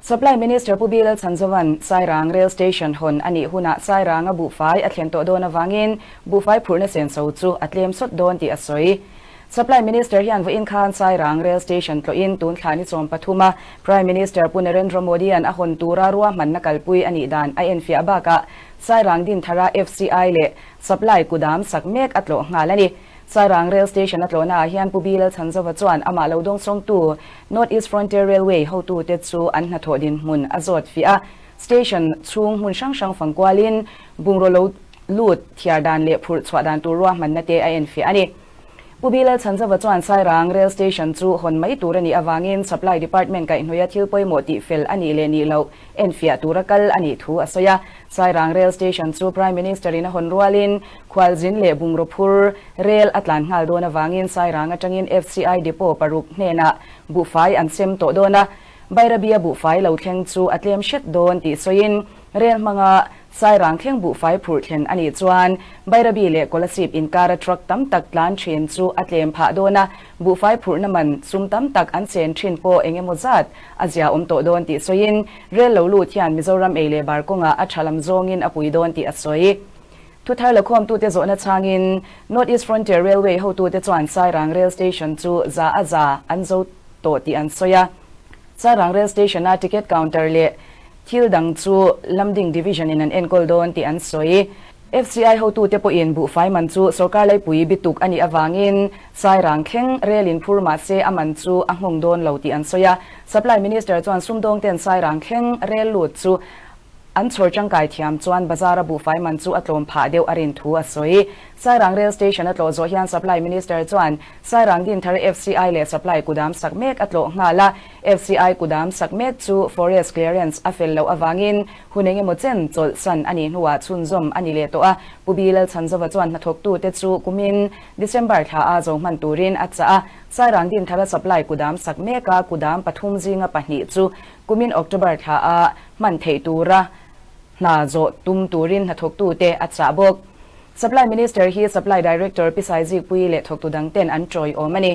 Supply Minister Pu Bilal Chhanzovan Sairang Rail Station hawn a nih hunah Sairanga buhfai a thlen tawh dawn avangin buhfai phurhna senso chu a tlem sawt dawn tih a sawi. Supply Minister hian vawiin khan Sairang Rail Station tlawhin tun thla ni 13 a Prime Minister Pu Narendra Modi-a'n a hawn tura ruahmanna kalpui a nih dan a enfiah bakah Sairang Dinthara FCI leh Supply kudam sak mek a tlawh nghal a ni. Sairang Rail Station a tlawhnaah hian Pu Bilal Chhanzova chuan amah lo dawngsawngtu North East Frontier Railway hotute chu an hnathawh dinhmun a zawt fiah a. Station chhung hmun hrang hrang fang kualin bungraw lo lut thiar dan leh phurh chhuah dan tur ruahmanna te a enfiah a ni. Pu Bilal Chhanzova chuan Sairang Rail Station chu hawn mai tur a nih avangin Supply Department kaihhnawih a thil pawimawh tih fel a nih leh nih loh enfiah tura kal a nih thu a sawi a. Sairang Rail Station chu Prime Minister in a hawn rualin khualzin leh bungraw phur rel a tlan nghal dawn avangin Sairang atangin FCI Depot paruk hnenah buhfai an sem tawh dawn a, Bairabia buhfai lo thleng chu a tlem hret dawn tih sawiin rel hmanga Sairang thleng buhfai phurh thlen a nih chuan Bairabi leh Kolasib inkara truck tam tak tlan thin chu a tlem phah dawn a, buhfai phurhna man sum tam tak an chen thin pawh eng emaw zat a zia awm tawh dawn tih sawiin rel lo lut hian Mizoram ei leh bar kawngah a tha lam zawngin a pui dawn tih a sawi. Thuthar lakhawmtute zawhna chhangin North East Frontier Railway hotute chuan Sairang Rail Station chu za a za an zo tawh tih an sawi a. Sairang Rail Station-a ticket counter leh thil dang chu Lamding Division-in an enkawl dawn tih an sawi. FCI hotute pawhin buhfai man chu sorkar laipui bituk a nih avangin Sairang thleng rel in phur mah se a man chu a nghawng dawn lo tih an sawi a. Supply Minister chuan sumdawngten Sairang thleng rel lut chu An chhawr tangkai thiam chuan bazar-a buhfai man chu a tlawm phah deuh a rin thu a sawi. Sairang Rail Station a tlawh zawh hian Supply Minister chuan Sairang Dinthar FCI leh Supply kudam sak mek a tlawh nghal a. FCI kudam sak mek chu Forest Clearance a fel loh avangin hun eng emaw chen chawlh san a nih hnuah chhunzawm a ni leh tawh a. Pu Bi Lalchhanzova chuan hnathawktute chu kumin December thla a zo hman turin a chah a. Sairang Dinthara Supply kudam sak meka kudam pathum zinga pahnih chu Kumin October thla a hman theih tura hna zawh tum turin hnathawktute a chah bawk. Supply Minister hi Supply Director Pi Saizikpuii leh thawktu dangten an tawiawm a ni.